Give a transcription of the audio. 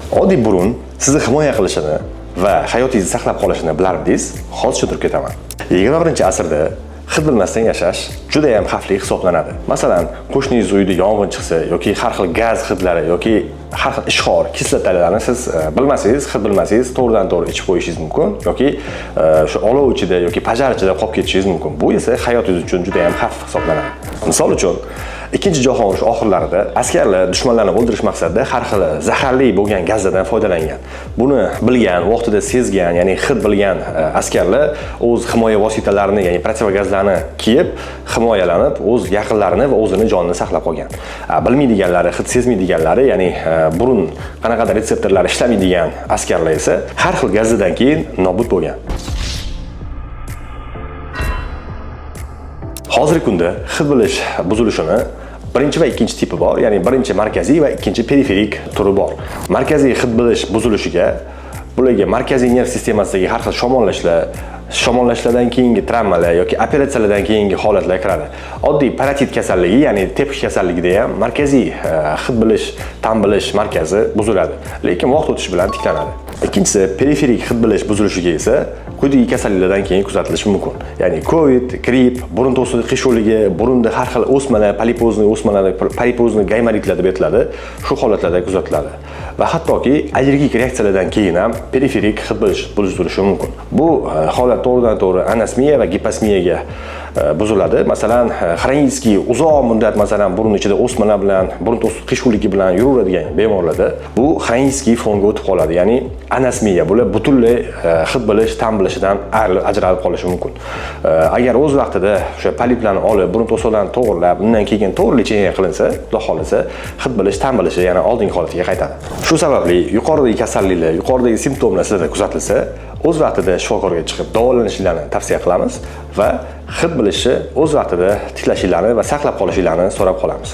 Oddiy burun sizni himoya qilishini va hayotingizni saqlab qolishini bilardingiz? Hozir tushuntirib ketaman. 21-asrda hid bilmasdan yashash juda ham xavfli hisoblanadi. Masalan, qo'shningiz uyida yong'in chiqsa yoki har xil gaz hidlari yoki har xil ishxor kislotalarni siz bilmasangiz, hid bilmasangiz, to'g'ridan to'g'ri ichib qo'yishingiz mumkin yoki shu olov ichida yoki пожар ichida qolib ketishingiz mumkin. Bu esa hayotingiz uchun juda ham xavf hisoblanadi. Misol uchun, Ikkinchi jahon urushi oxirlarida askarlar dushmanlarni o'ldirish maqsadida har xil zaharli bo'lgan gazlardan foydalangan. Buni bilgan, vaqtida sezgan, ya'ni hid bilgan askarlar o'z himoya vositalarini, ya'ni противогаз larni kiyib, himoyalanib, o'z yaqinlarini va o'zini jonini saqlab qolgan. Bilmaydiganlari, hid sezmaydiganlari, ya'ni burun qanaqadir retseptorlari ishlamaydigan askarlar esa har xil gazlardan keyin nobud bo'lgan. Hozirgi kunda hid bilish buzilishini birinchi va ikkinchi tipi bor, ya'ni birinchi markaziy va ikkinchi periferik turi bor. Markaziy hid bilish buzilishiga bularga markaziy nerv sistemasidagi har xil shamollashlar, shamollashlardan keyingi travmalar yoki operatsiyalardan keyingi holatlar kiradi. Oddiy parotit kasalligi, ya'ni tepki kasalligida ham markaziy hid bilish, ta'm bilish markazi buziladi, lekin vaqt o'tishi bilan tiklanadi. Ikkinchisi periferik hid bilish buzilishiga esa quyidagi kasalliklardan keyin kuzatilishi mumkin. Ya'ni COVID, gripp, burun to'sig'i qiyshuvligi, burunda har xil o'smalar, полипозный o'smalar, полипозный gaymoritlar deb aytiladi. Shu holatlarda kuzatiladi. Va hattoki allergik reaksiyalardan keyin ham periferik hid bilish buzilishi mumkin. Bu holat to'g'ridan to'g'ri anosmiya va giposmiyaga buziladi. Masalan, хронический uzoq muddat, masalan, burun ichida o'smalar bilan, burun to'siq qiyshuvligi bilan yuraveradigan bemorlarda bu хронический fonga o'tib qoladi. Ya'ni anosmiya, bular butunlay hid bilish, ta'm bilishidan ayrilib, ajralib qolishi mumkin. Agar o'z vaqtida o'sha poliplarni olib, burun to'siqlarini to'g'irlab, undan keyin to'g'ri лечение qilinsa, xudo xohlasa, hid bilish, ta'm bilishi yana oldingi holatiga qaytadi. Shu sababli yuqoridagi kasalliklar, yuqoridagi simptomlar sizlarda kuzatilsa, o'z vaqtida shifokorga chiqib davolanishinglarni tavsiya qilamiz va hid bilishni o'z vaqtida tiklashinglarni va saqlab qolishinglarni so'rab qolamiz.